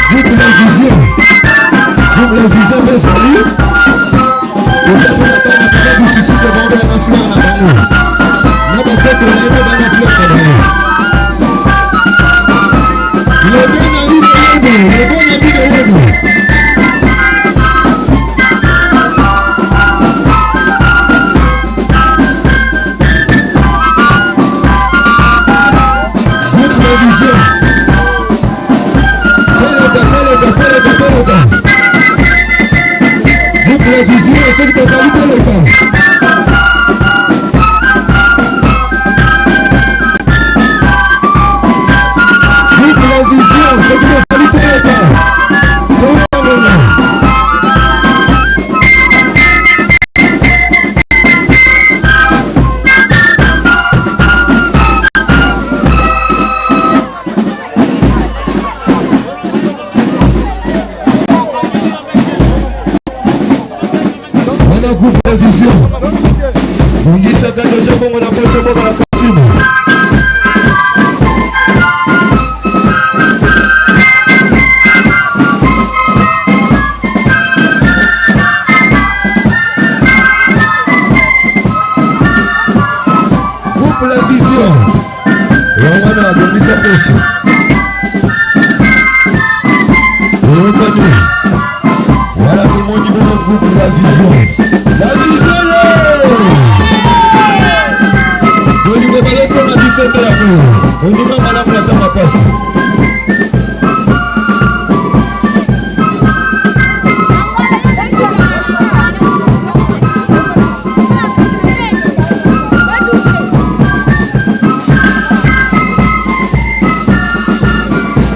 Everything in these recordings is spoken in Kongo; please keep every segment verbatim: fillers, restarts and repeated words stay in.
Groupe La Vision. Groupe La Vision, mes amis. Oza mpe na bana, papa Bosisiko, bango ya na fleur na bango. Na bakoko na ye, bana fleur na bango. Le bon ami de Yebo, le bon ami de Yebo. Groupe La Vision. Peleka, peleka, peleka, peleka. Groupe La Vision, soki tozali peleka. Groupe La Vision, soki tozali peleka. Tolongona. Wana groupe La Vision. Bongisa kaka déjà bongo na poche, bongo na kasino. Groupe La Vision. Yango wana, bongisa poche. Oyokani. Wana tomoni bongo groupe La Vision. La Vision, yo! Bolingo balosona biso mpe yango. Ondima malamu na ntango ya mpasi.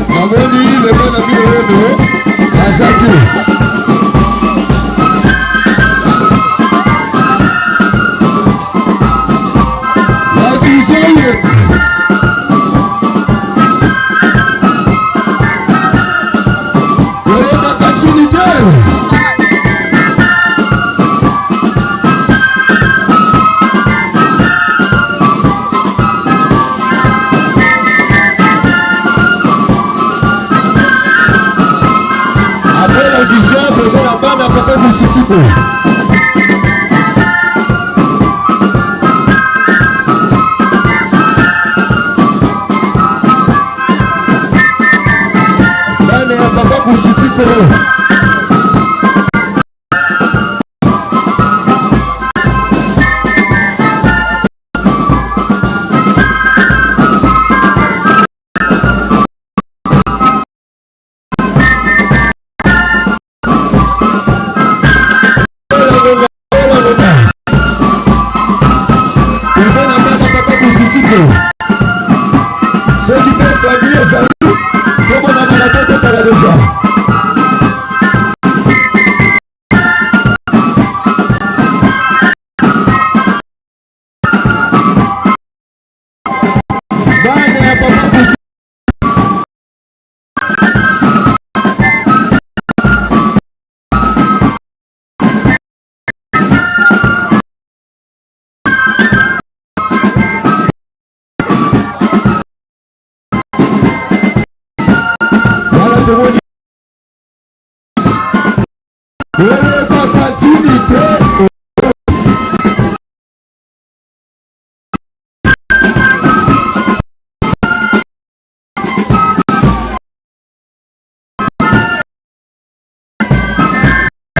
Namoni le bana bino weno, aza te. La Vision ye. Koyoka continuité. Après La Vision, toza na bana papa Bosisiko. Bana ya papa Bosisiko. Toza na bana papa Bosisiko. Soki mpe famille ezali, tomonana na te, totala déjà. Bana ya papa Bosisiko. Voilà, tomoni. Oyo kaka tini te.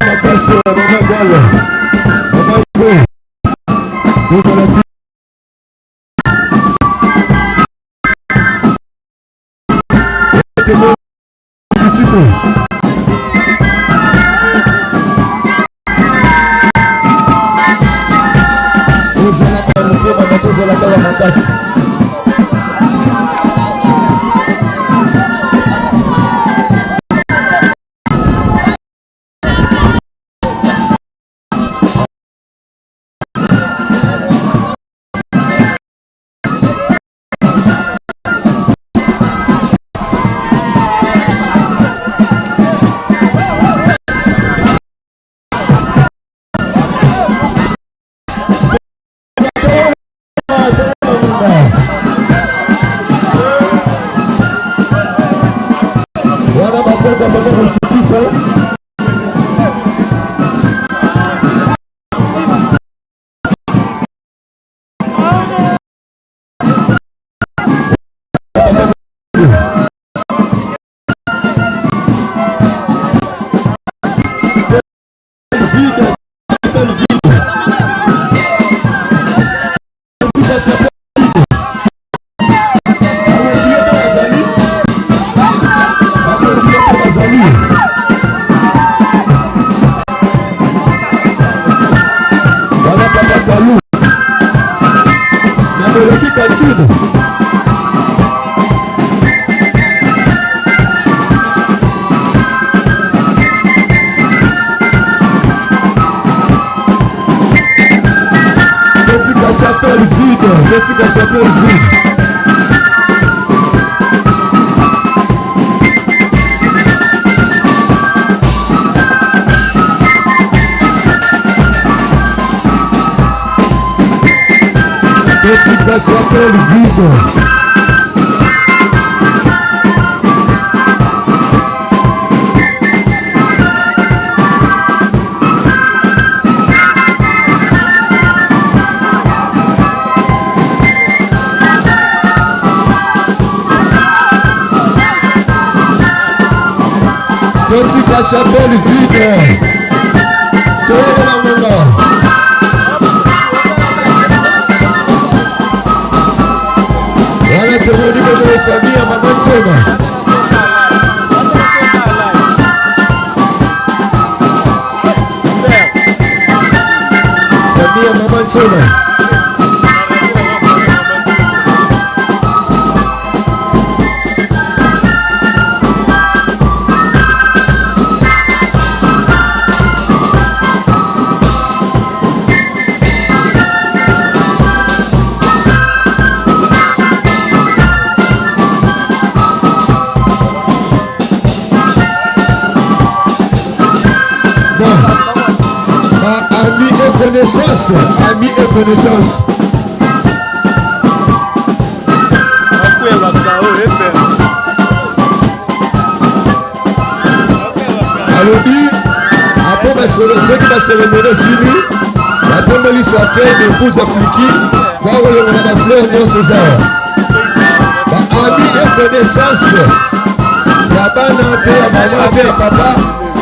Makasi ya mama Gala, mama Ivo, tozala ti-, tozala kaka motema, tozala kaka makasi. Wana bakoko bako kusutika. Bana papa Kalou. Na boleki kantine. Totika chapelle vide, totika chapelle vide. Totika chapelle vide. Totika chapelle vide. Toyela ngonga. Wana tomoni bobo famille ya Mama Nsona. Famille ya Mama Nsona. Bon. Ba amis et connaissances, amis et connaissances. Alobi, après ba cér-, soki ba cérémonie esili, batomboli cercueil na épouse ya Flicky, bakolongola ba fleurs nyonso eza awa. Ba amis et connaissances ya bana to ya mama to ya papa,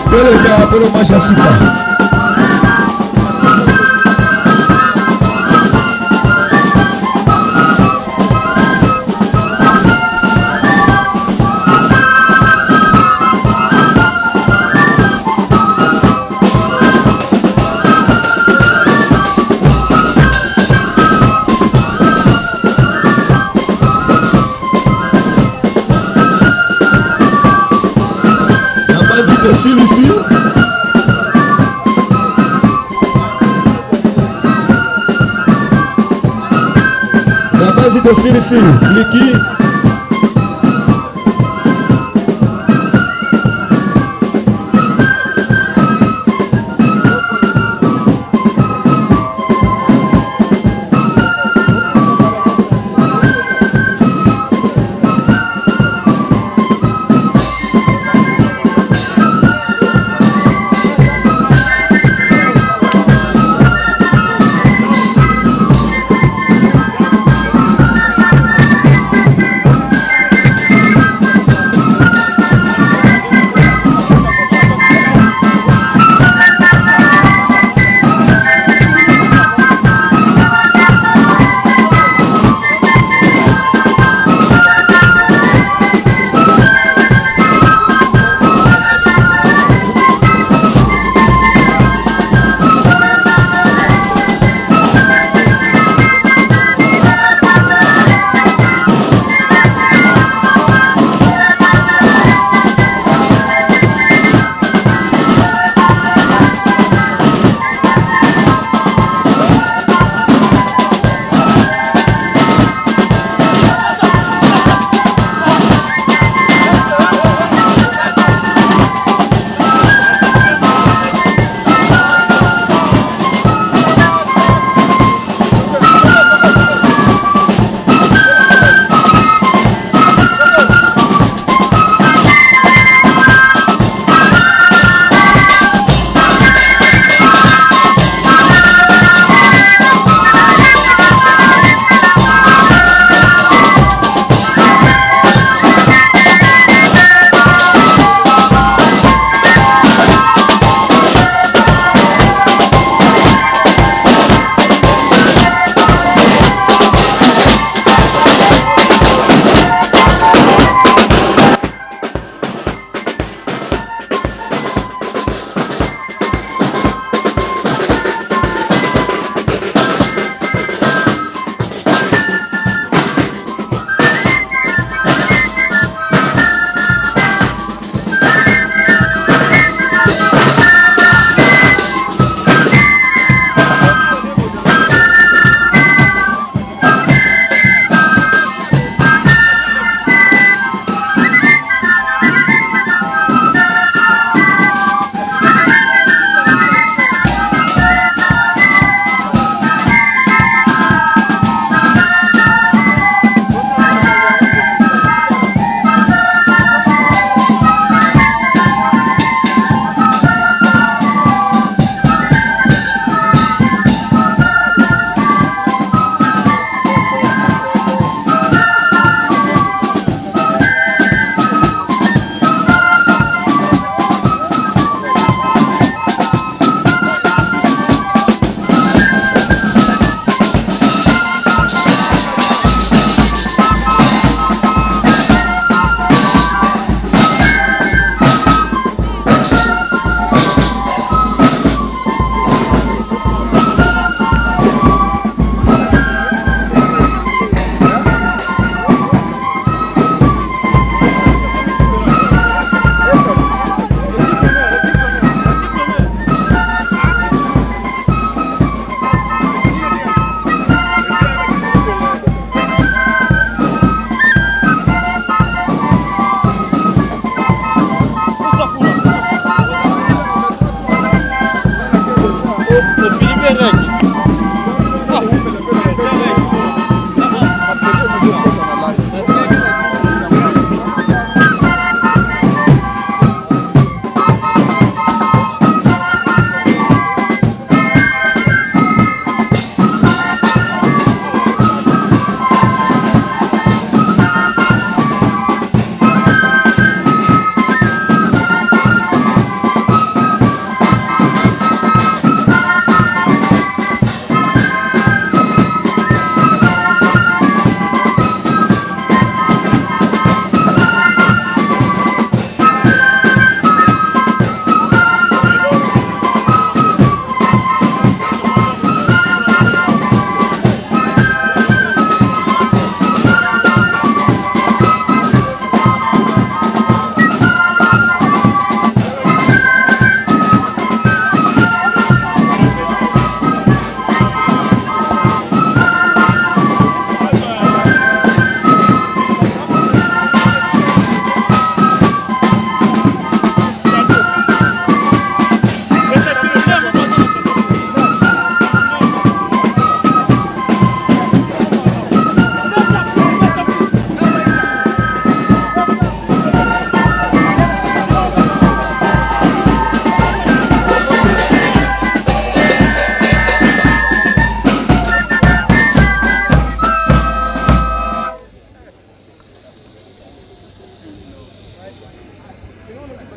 toleka pona match ya suka. Na banzi tosilisi. Na banzi tosilisi. Flicky.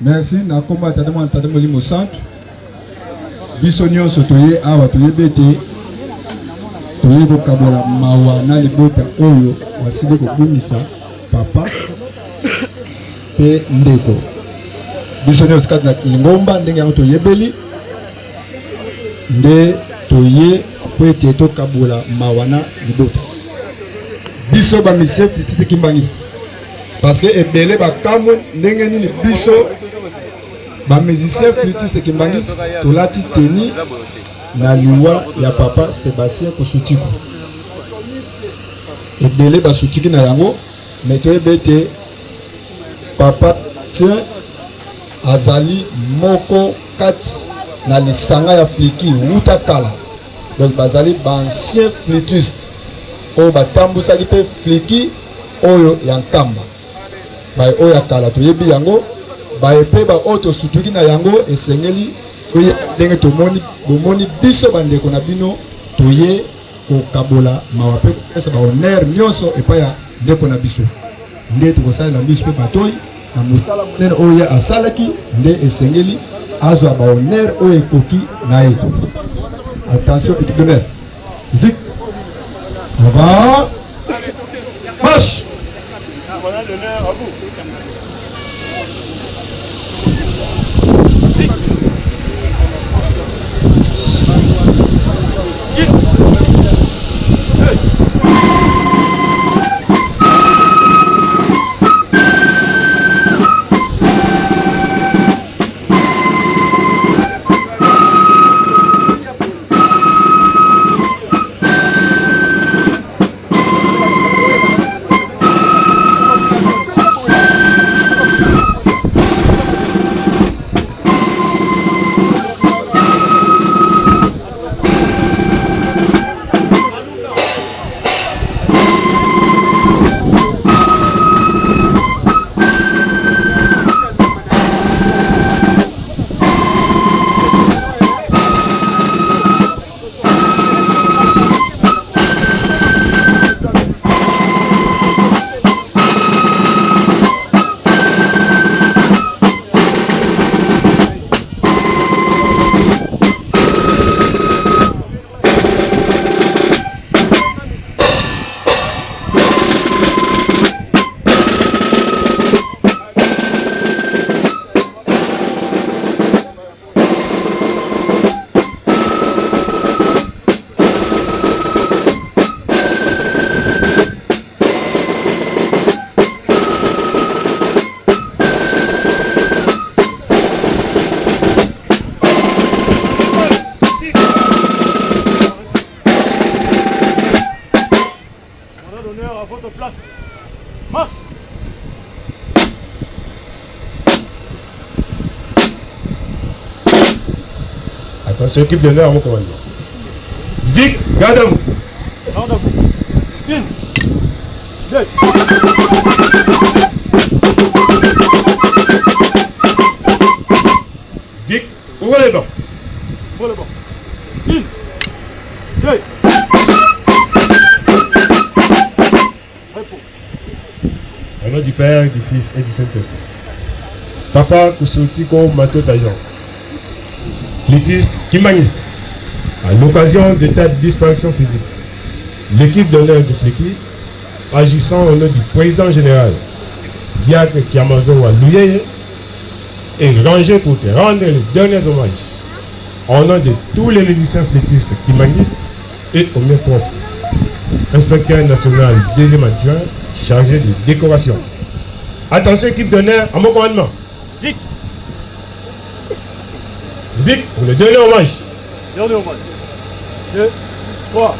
Merci. Na kombo ya Tata, Mwana, Tata Molimo Santu. Biso nyonso toye awa, toyebi ete toye kokabola mawa na libota oyo wasili kobungisa papa mpe ndeko. Biso nyonso kati na lingomba, ndenge yango toyebeli, nde toye mpo ete tokabola mawa na libota. Biso ba musiciens flûtistes kimbanguistes, parce que ebele bakamwe ndenge nini biso ba musiciens flûtistes kimbanguistes tolati tenue na liwa ya papa Sébastien Kusuti ko. Ebele basutiki na yango, mais toyebi ete papa Sébastien azali moko kati na lisanga ya fliki wuta kala. Donc bazali ba anciens flûtistes oyo batambusaki mpe fliki oyo ya nkamba. Baye oyo ya kala toyebi yango, baye mpe baoyo tosutuki na yango esengeli toyeba ndenge tomoni, bomoni biso bandeko na bino toye kokabola mawa mpe kopesa ba honneur nyonso epai ya ndeko na biso. Nde tokosalela miso mpe matoi na mosala monene oyo ye asalaki, nde esengeli azwa ba honneur oyo ekoki na ye. Attention, équipe d'honneur. Musique. Avant. Marche. Honneur d'honneur, à votre place. Marche. Attention, équipe d'honneur, à mon commandement. Musique, garde à vous. Garde à vous. Une, deux. Musique, ouvrez les bancs. Ouvrez les bancs. Une, deux. Repos. Au nom du Père, du Fils et du Saint-Esprit. Papa Kusuti ko Matota Jean, flûtiste kimbanguiste, à l'occasion de ta disparition physique, l'équipe d'honneur du Fliki, agissant au nom du président général, Diacre Kiamazo Waluyeye, est rangée pour te rendre les derniers hommages. Au nom de tous les musiciens flûtistes kimbanguistes et au mieux propre, inspecteur national, deuxième adjoint, chargé de décoration. Attention, équipe d'honneur, à mon commandement. Zik. Zik, pour le dernier hommage. Dernier hommage. Deux, trois.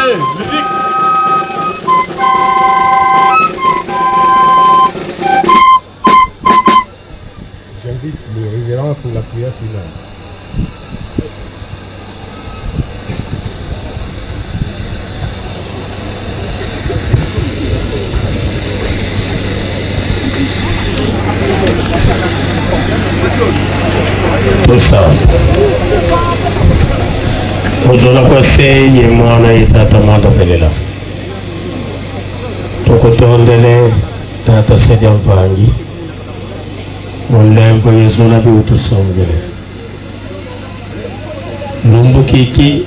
Musique. J'invite le révérend pour la prière finale. Tosa. Mu zola kwa Se ye Mwana ye Tata Mwanda Velela. Tukutondele, Tata Se Diamvangi, mu nlemvo ye zola bi utusongele. Lumbu kiki,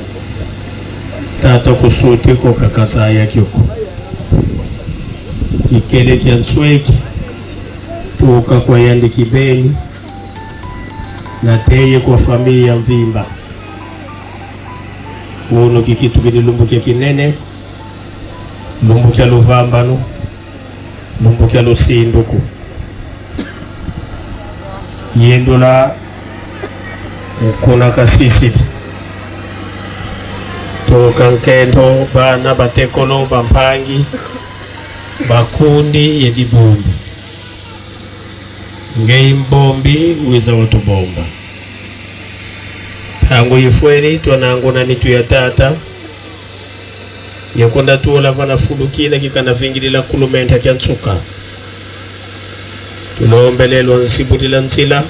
Tata, kusuti ko ka kazaya kio ko. Kikele kia nsweki, tuka kwa yandi kibeni, nate ye kwa famille ya mvimba. Unu kikitukidi lumbu kia kinene, lumbu kia luvambanu, lumbu kia lusinduku. Yindula kuna kasisidi. Tuka nkento, bana, batekolo, bampangi, bakundi ye dibundu. Ngeye mbombi, wiza watubomba. Ntangu ifweni, twananguna nitu ya Tata, ye kwenda tula vana fulu kina kikana vingilila kulumenta kia nsuka. Tulombele lwanzibudila nzila,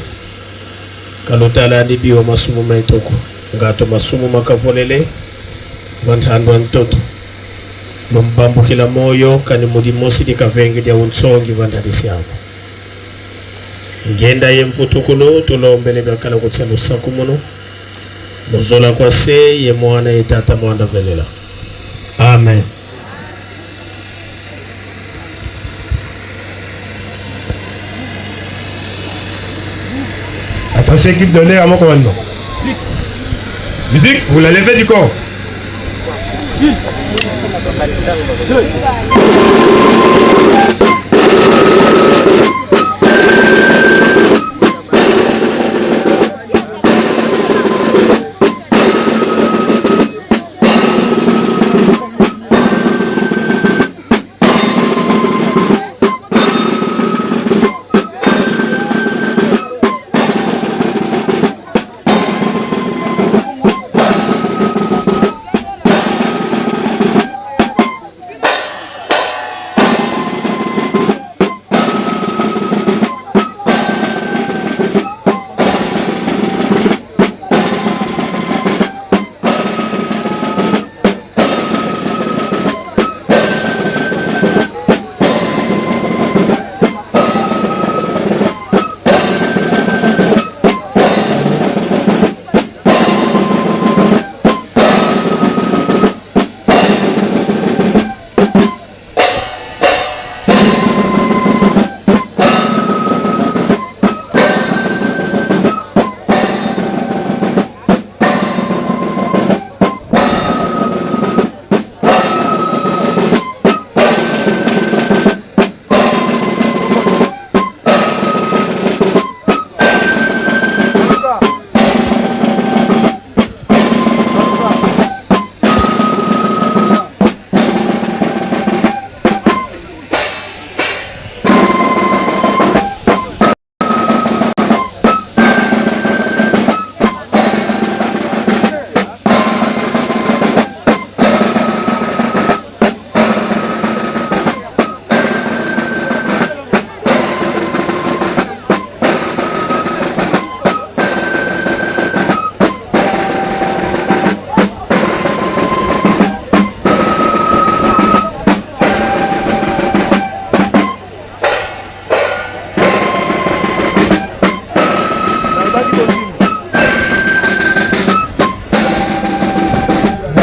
ka lutalandi biwa masumu meto ko, ngatu masumu makavolele va ntandu a ntoto. Lumbambukila moyo, kani mu dimosidi kavenge dia unsongi va ntadisi aku. Ngienda ye mvutukulu, tulombele biakala kutia lusakumunu. Mu zola kwa Se ye Mwana ye Tata Mwanda Velela. Amen. Attention, équipe d'honneur, à mon commandement. Musique, vous la levez du corps.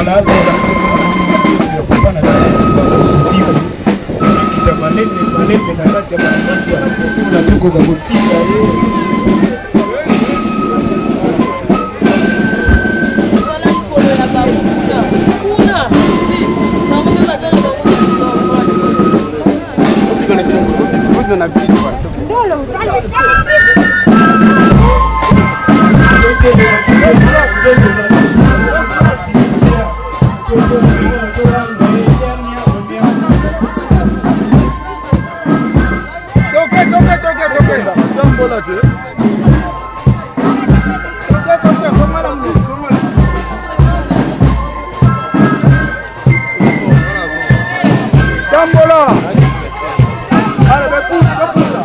Voilà, papa na biso, tozokita malende, malende na kati ya banzaki ya kuna, tokoka kotika ye. Voilà, likolo ya bango kuna. Kuna. Bango mpe baza na bango. Voilà. Allez, ben, pousse, ben, pousse, là.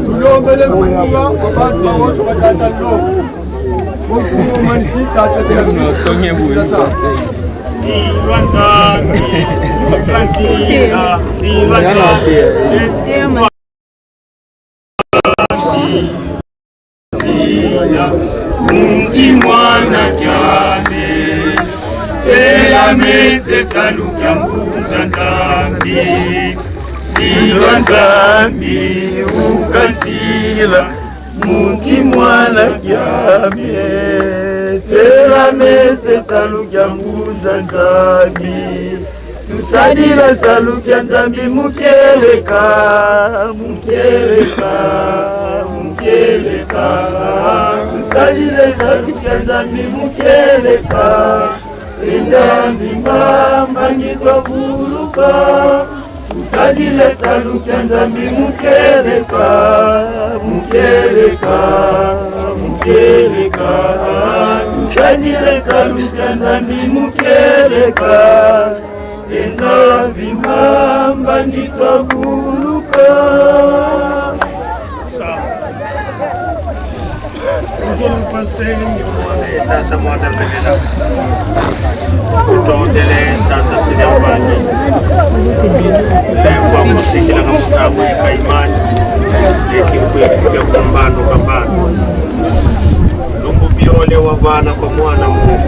Tulombele mutima wa bantu bawonso batata nlongo. Bonkumu manisi tata tela. Songe bu. Silwa Nzambi, silwa Nzambi, silwa Nzambi. Muki mwana kiame, telamese salu kia ngunza Nzambi. Silwa Nzambi, ukansila, muki mwana kiame, telamese salu kia ngunza Nzambi. Tusadila salu kia Nzambi mu kieleka, mu kieleka, mu kieleka. Tusadila salu kia Nzambi mu kieleka. E Nzambi mama, mbangi twavuluka. Tusadila salu kia Nzambi mu kieleka, mu kieleka, mu kieleka. Tusadila salu kia Nzambi mu kieleka. E Nzambi mama, mbangi twavuluka. Sa. Bonjour, Mpasi, ye mwana ye tata, mwana velela. Tutondele tata Seigneur Mbangi. Lemvo kusikila na mutabu ye kaimani. Ye kikwe kikwe kumbando kabando. Lumbu biole wavana kwa mwana mu.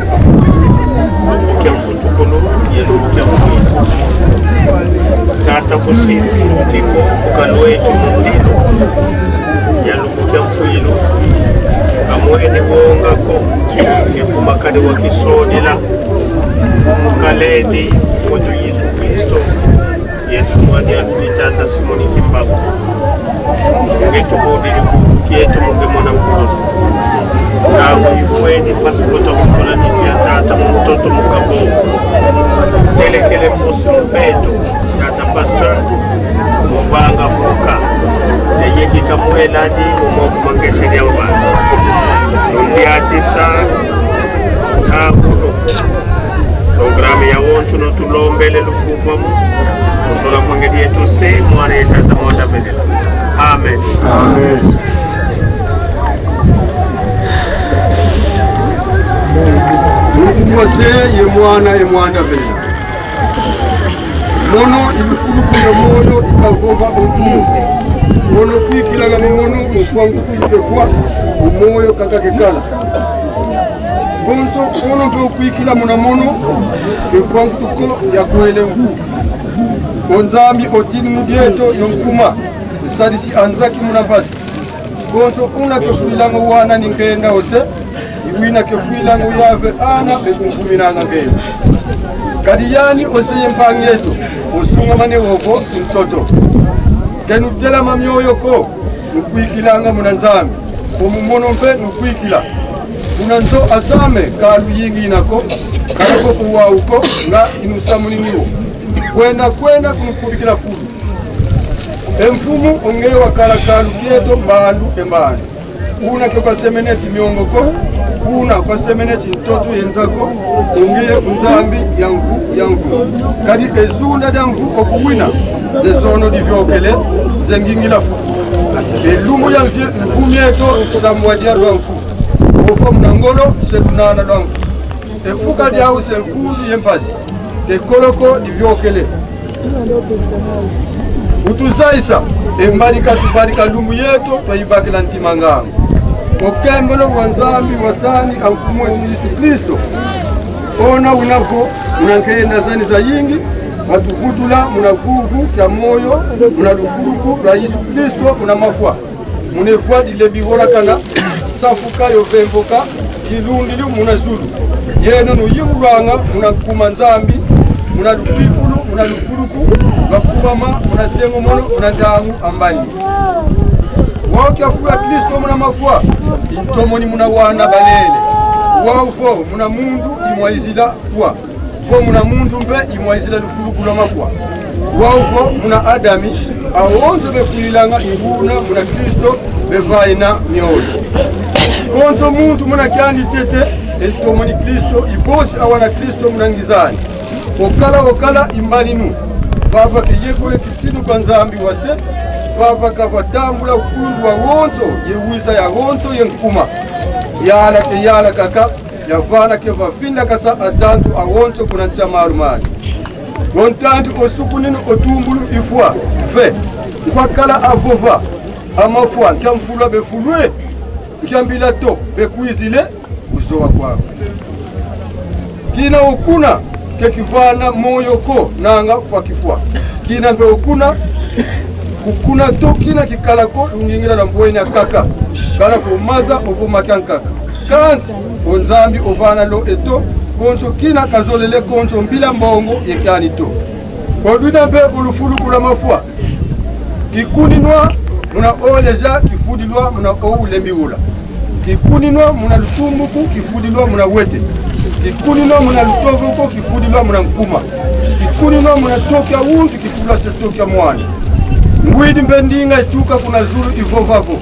Lumbu kia mputukulu, ye lumbu kia mpuitu. Tata kusilu kiko, kalweki mundilo. Ya lumbu kia mfwilu. Kamwene wonga ko. Ye kuma kadi wakisonila. Mfumu kalendi, moto Yesu Kristo. Yetu mwani aludi tata Simoni Kimbangu. Nge tubudili ku kietu mu nge mwana nkuluzu. Ntangu ifweni mpasi kota kutola nitu ya tata mu ntoto mu Kabongo. Telekele mosi mu beto, tata pasteur, mu vanga fuka. Yeye kika mweladi, mu moko ma nge Seigneur Mbangi. Ludiatisa, ntangu. Programa yawonsono tulombele lukuvamu. Mu zola kwa nge dieto se, mwana ye tata, mwana velela. Amen. Amen. Lukuvamu se ye mwana ye mwana velela. Mono i lufuluku ya moyo ikavova o Mfumu. Mono kwikilanga mu mono, mu kwangu kwikefwa, mu moyo kaka kekala. Bonso, ono mpe okwikila muna mono, e fwa nkutu ko yakwele ngu. O Nzambi otini mu dieto yo nkuma, nsadisi a nzaki muna mpasi. Bonso, una kefwilanga wana ni nkenda ose, i wina kefwilanga yave ana mpe kumvuminanga nkenda. Kadi yani ose ye mpangi eto, osungamane wovo ntoto. Ke nutelama mioyo ko, nukwikilanga muna Nzambi, o mu mono mpe nukwikila. Kuna nzo a zame ka luyingi ina ko, ka lukoko wau ko, nga i nusamunini wo. Kwenda, kwenda kunukubikila fulu. E Mfumu, o nge wakala kalu kieto mbandu e mbandu. Una ke kwa semeneti miongo ko, una kwa semeneti ntoto ye nza ko, o nge Nzambi ya mvu, ya mvu. Kadi e zunda dia mvu okuwina, ze zono diviokele, ze ngingila fu. E lumbu ya mvie-, mvu mieto, samwa dia lwa mvu. Wofwa muna ngolo, se lunana lwa mvu. E fuka diau se mvundu ye mpasi. E kolo ko diviokele. Utuzayisa, e mbadika tubadika lumbu yeto, twayibakila ntima ngangu. O kembolo wa Nzambi wa sani a Mfumu weto Yesu Kristo. Ona una vo, una nkenda zani zayingi, watuvutula muna vuvu kia moyo, muna lufuluku lwa Yesu Kristo, muna mafwa. Muna e vwa dilembi wolakana, safuka yo vemvoka, kilundulu muna zulu. Yeno nu yimbulwanga muna nkuma Nzambi, muna lukwikulu, muna lufuluku lwa kubama, muna sengo mono, muna ntangu a mbani. Wau kia fula Kristo muna mafwa, i ntomoni muna wana balele. Wau vo muna muntu i mwayizila fwa, vo muna muntu mpe i mwayizila lufuluku lwa mafwa. Wau vo muna Adami, awonso befwilanga inguna muna Kristo bevayina mioyo. Konso muntu muna kiandi tete, e ntomoni Kristo, i bosi awana Kristo muna ngiz'andi. Okala, okala, i mbaninu. Vava keyekole kisinu kwa Nzambi wa se, vava kavatambula ukundu wawonso, ye wiza yawonso, ye nkuma. Yala ke yala kaka, yavana ke vavindakasa atantu awonso kuna nsi a malu mandi. Vo ntantu osukunini o tumbulu i fwa, ve, nkwakala avova, a mafwa, nkia mfulwa befulwe, nkia mbila to bekwizile, uzowa kwau. Kina okuna ke kivana moyo ko, nanga fwa kifwa. Kina mpe okuna, kukuna to, kina kikala ko lungingila lwa mbwenia kaka. Kana vo maza ovo makiankaka. Kansi o Nzambi ovana lo eto, konso kina kazolele konso mbila mbongo ye kiani to. Kolwina mpe o lufuluku lwa mafwa. Kikuninwa muna o leja, kifudilwa muna o ulembi ula. Kikuninwa muna lutumbuku, kifudilwa muna wete. Kikuninwa muna lutovoko, kifudilwa muna nkuma. Kikuninwa muna to kia wuntu, kifudilwa se to kia mwana. Ngwidi mpe ndinga ituka kuna zulu ivova vo: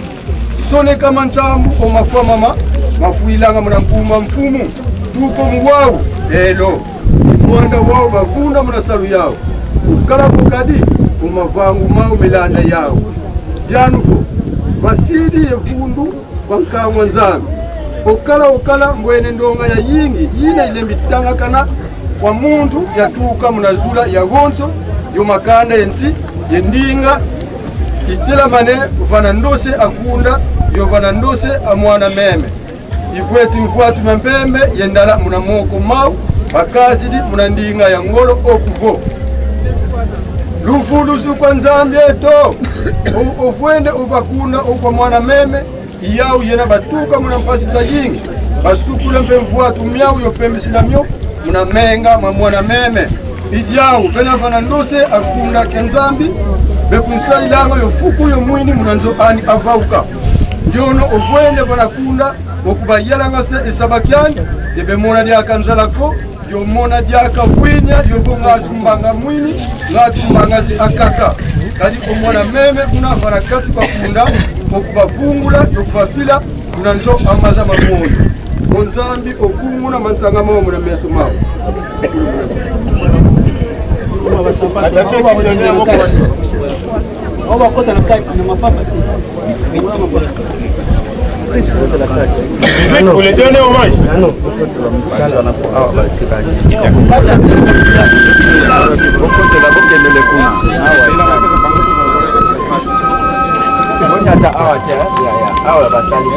Soneka mansambu o mafwa mama mafwilanga muna nkumbu a Mfumu, tuka mu wau, elo. I mwanda wau bavunda muna salu yau. Ukala vo kadi, o mavangu mau melanda yau. Yanu vo, vasidi ye vundu va nkangu a Nzambi. Okala, okala, mbwene ndonga yayingi, yina ilembi tangakana kwa muntu yatuka muna zulu yawonso, yo makanda ye nsi, ye ndinga, itelamane vana ndose a kunda, yo vana ndose a mwana meme. Ivweti mvwatu mia mpembe ye ndala muna moko mau, bakazidi muna ndinga ya ngolo oku vo: Luvuluzu kwa Nzambi eto, o, ovwende ova kunda o kwa mwana meme, i yau yena batuka muna mpasi zayingi, basukula mpe mvwatu miau yo pembisila mio muna menga ma mwana meme. I diau bena vana ndose a kunda kia Nzambi, bekunsalilanga yo fuku yo mwini muna nzo ani avauka. Ndiono ovwende vana kunda, okubayalanga se e saba kiani, ye bemona diaka nzala ko, yo mona diaka vwinia, yo vo ngatu mbanga mwini, ngatu mbanga se akaka. Kadi o mwana meme una vana kati kwa kunda, okubavungula, yo kubafila kuna nzo a maza ma moyo. O Nzambi okunguna mansanga mau muna meso mau. Awa bakota na kati na mapapa. Vous lui donnez hommage. Bokotela, bokendele kuna. Awa. Bonyata awa te, ya, ya. Awa basali.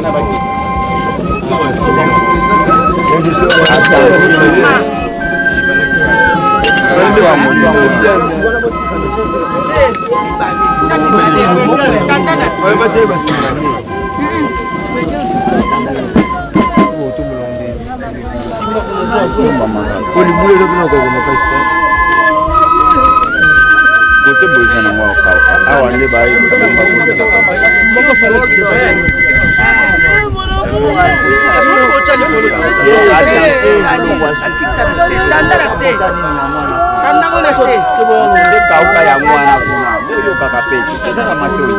Kote boza na mwa kaka. Awa nde ba. Tanda na se. Tanda ngo na se. Nde kauka ya mwana kuna. Boyo kaka pete. Sasa na matoi.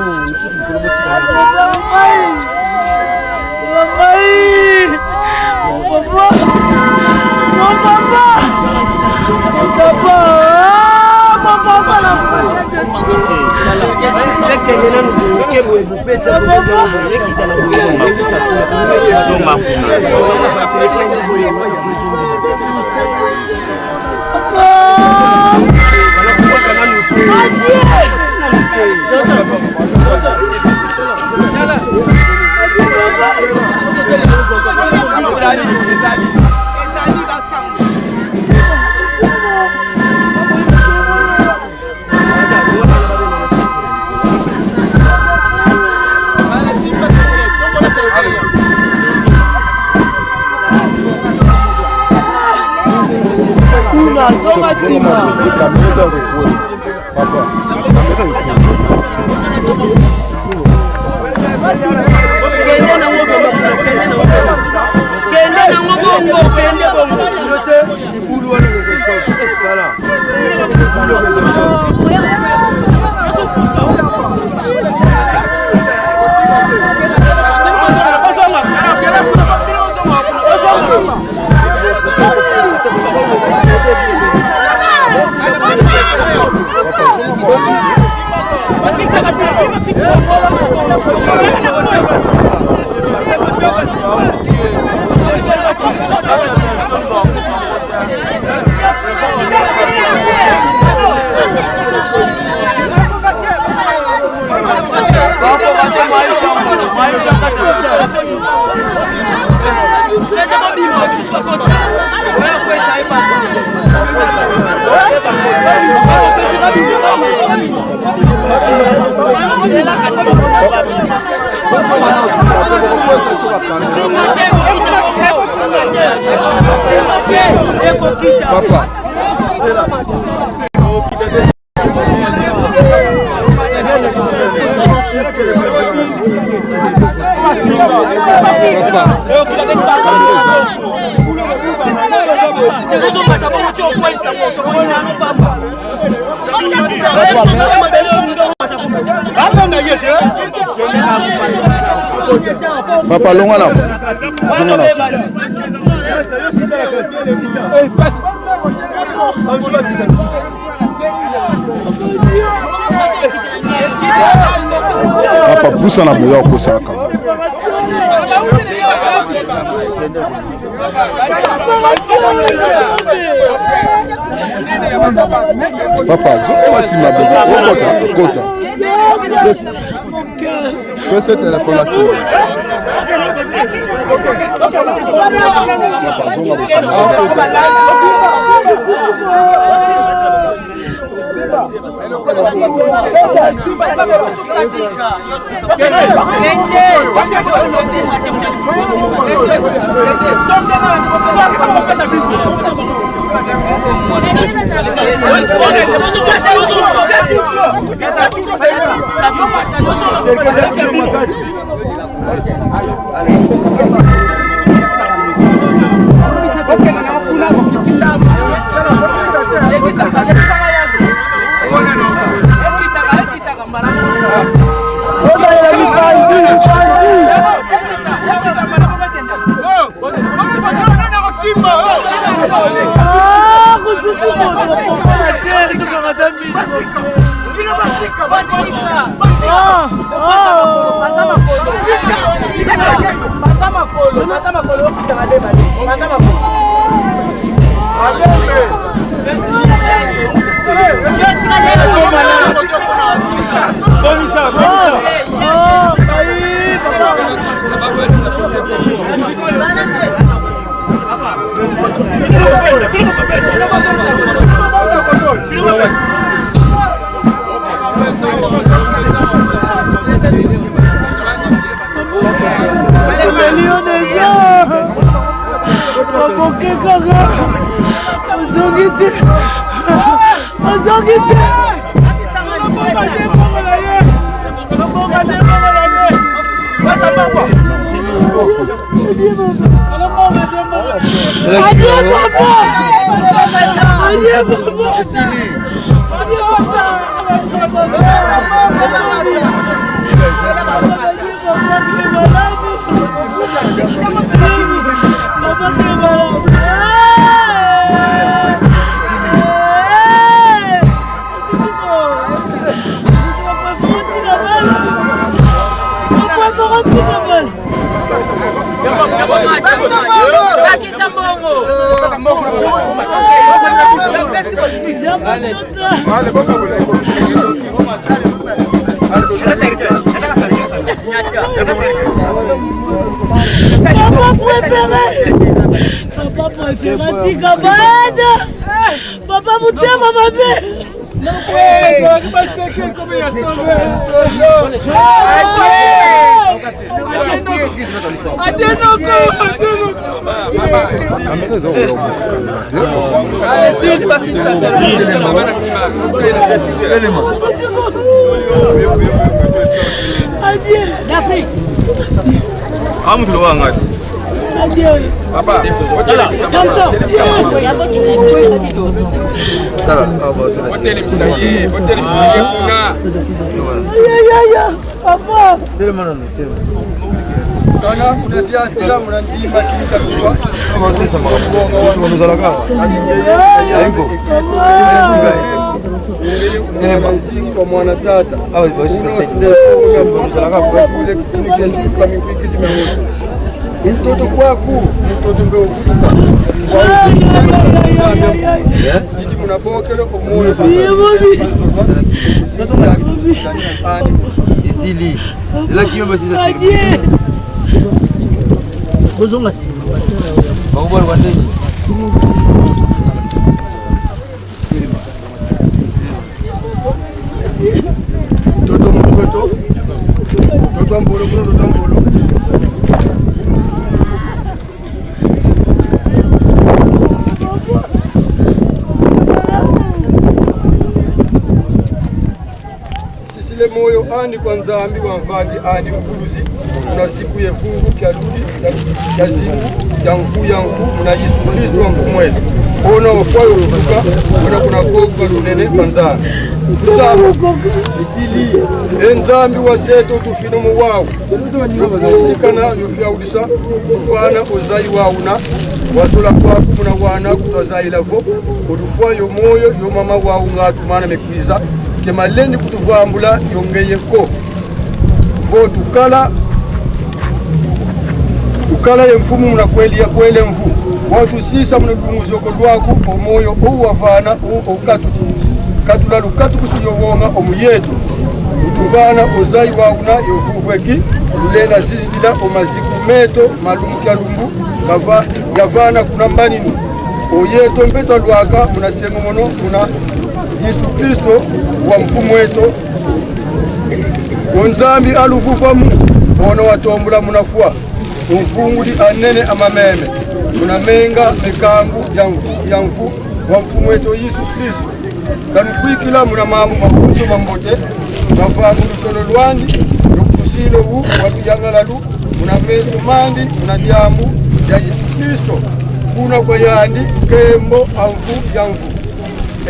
Papa. Kende na ngo bongo, kende na ngo bongo. Kende na ngo bongo, kende bongo. Libulu wana eza choc. Tala. Libulu wana eza choc. Papa. Papa. Papa, longwa na. Zonga na. Papa, pusa na boya okosaka. Papa, zonga na sima bobo. Okota, okota. Pesa téléphone là. Milioni eza. Baboke kaka. Ozongi te. Ozongi te. Adieu, papa. Adieu, papa. Adieu, papa. Allez, bon, bon, bon. Papa préféré. Papa préféré, tika bana. Papa motema mabe. D'Afrique. Amu tulo wangati. Papa, Samson. Tala, ah, bon, c'est là. Botelemisa ye, botelemisa ye kuna. Papa. Telema nanu, telema. Kana kuna diatila muna ndima kinta kuwa. Awa sasa maka. Mwana zalaka. Ayiko. Telema. Kwa mwana tata. Awa, awa sasa. Mwana zalaka. Kule kitini kia njuka mikiki zina wote. Mtoto kwaku, mtoto mbe ufuka. Kwa ufuka. Idi muna bokelo kwa moyo. Esili. Ela kiyomba sisa siri. Bozonga sima. Bakubali kwa nini? Toto, toto. Toto ambolo, toto ambolo. Sisile moyo ani kwa Nzambi wa mvangi ani mvuluzi, muna ziku ye vungu kia ludi, kia, kia ziku, kia mvu, ya mvu, muna Yesu Kristo wa Mfumu eto. Ona ofwa yo fuka, ona kuna koka lunene kwa Nzambi. Tusaba. E Nzambi wa seto tufino mu wau. Yo kusikana, yo fiaudisa, tuvana o zayi wawuna, wazola kwaku muna wana kutwazayila vo, olufwa yo moyo, yo mama wawunga tumana me kwiza, ke malendi kutuvambula yo ngeye ko. Vo tukala, tukala ye mfumu muna kweli ya kwele mvu. Watusisa muna lunguzioko lwaku, o moyo ou wavana, ou okatu. Katula lukatukusi yo wonga omu yeto. Utuvana o zayi wawuna yo vuvweki, lulenda zizidila o maziku meto, ma lumbu kia lumbu, kava, yavana kuna mbaninu. O yeto mpe twalwaka muna sengo mono, muna Yesu Kristo wa Mfumu eto. O Nzambi aluvuvwa mu, ona watombula muna fwa. Umvungudi anene a mameme, muna menga mekangu ya mvu, ya mvu wa Mfumu eto Yesu Kristo. Kanukwikila muna mambu mawonso mambote, kavanga luzolo lwandi, lukusilo wu wa luyangalalu, muna meso mandi, muna diambu dia Yesu Kristo, kuna kwa yandi, nkembo a mvu ya mvu.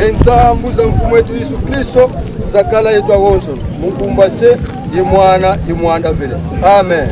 E nzambu za Mfumu eto Yesu Kristo zakala yeto awonso, mu nkumbu a Se, ye Mwana, ye Mwanda Mvele. Amen.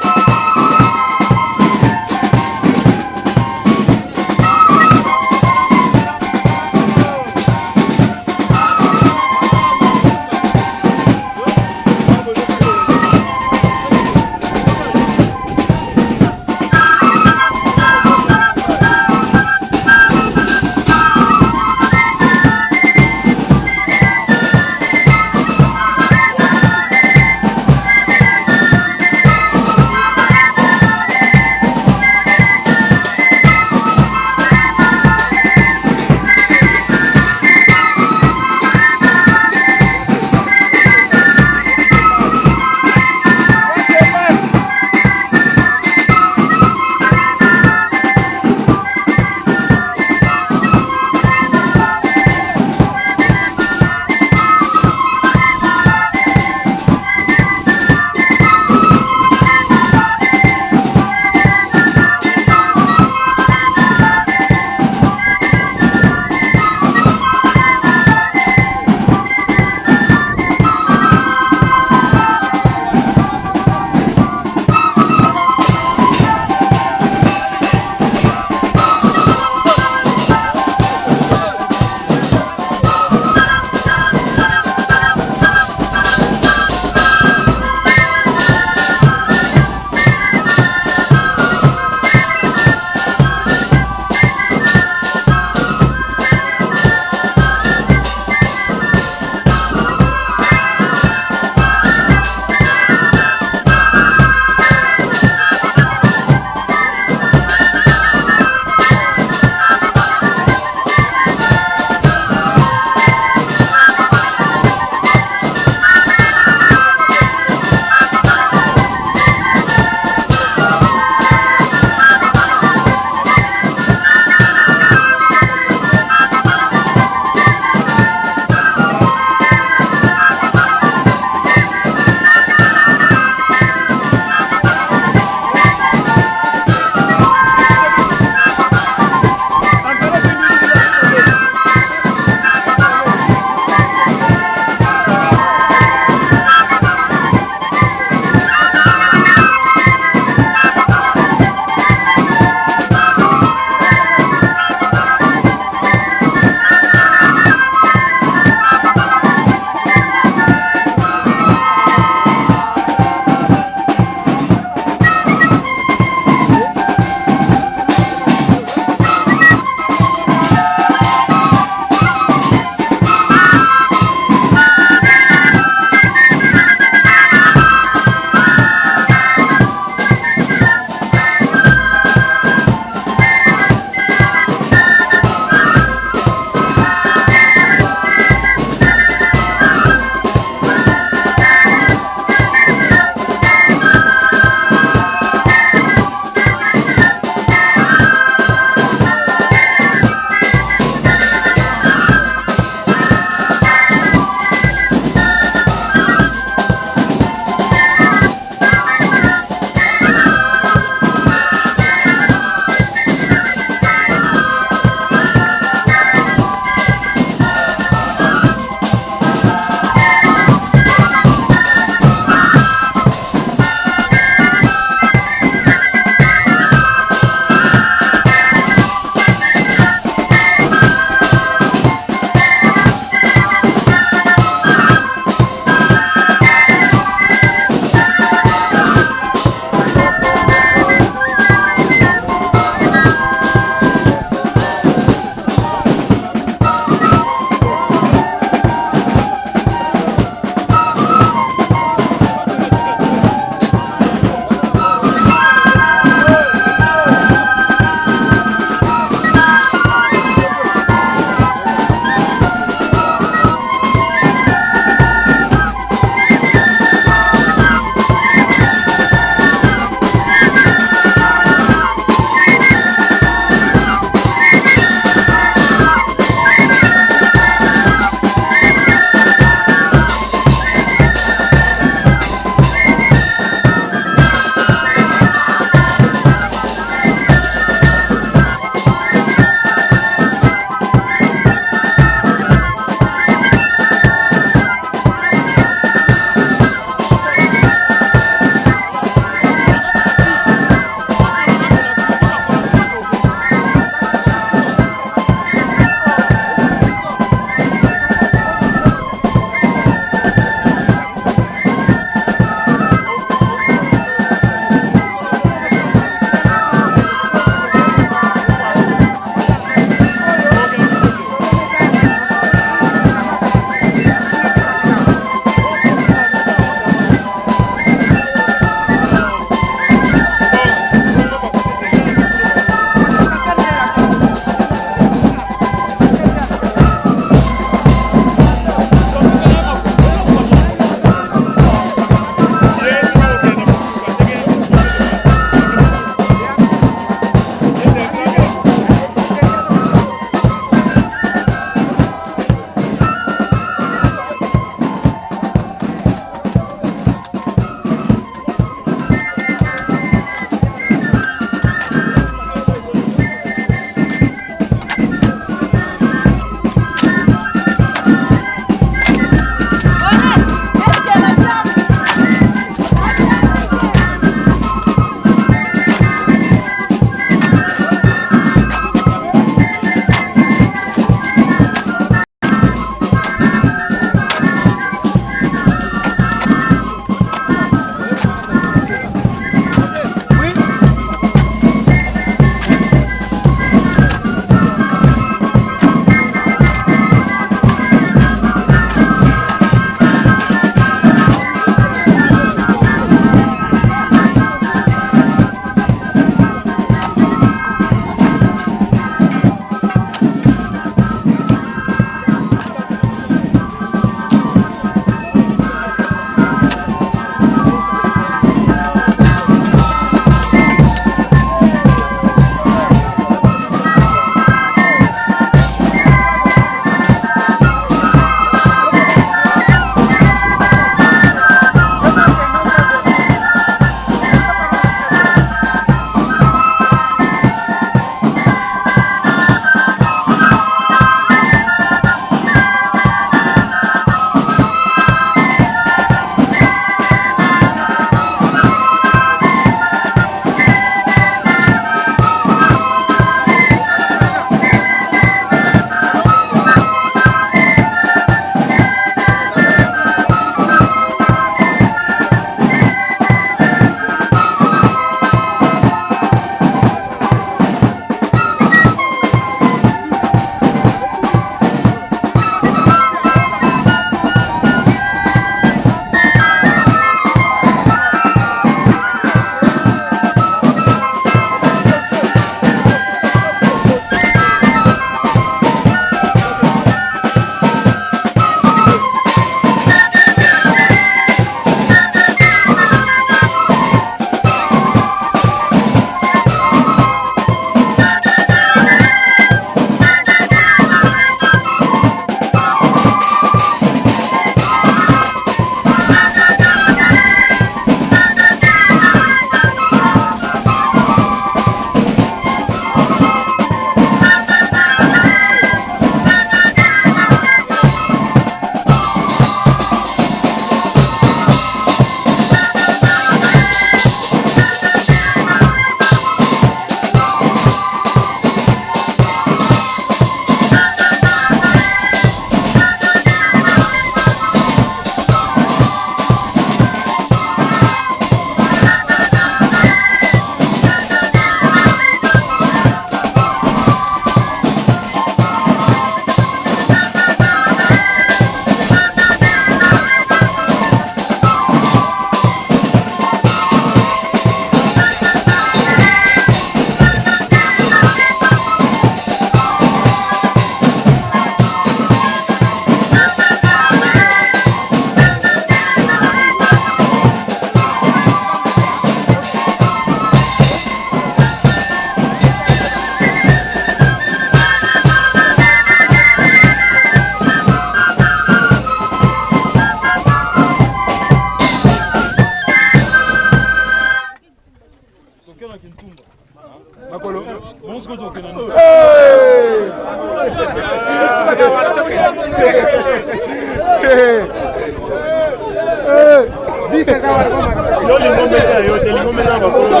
Yo, lingombe ya yo te, lingombe ya bakolo.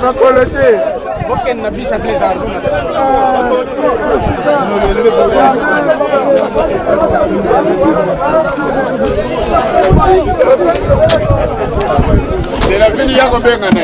Bakolo te. Bokende na bus ya Blaise Aruna. De la ville ya kobengana.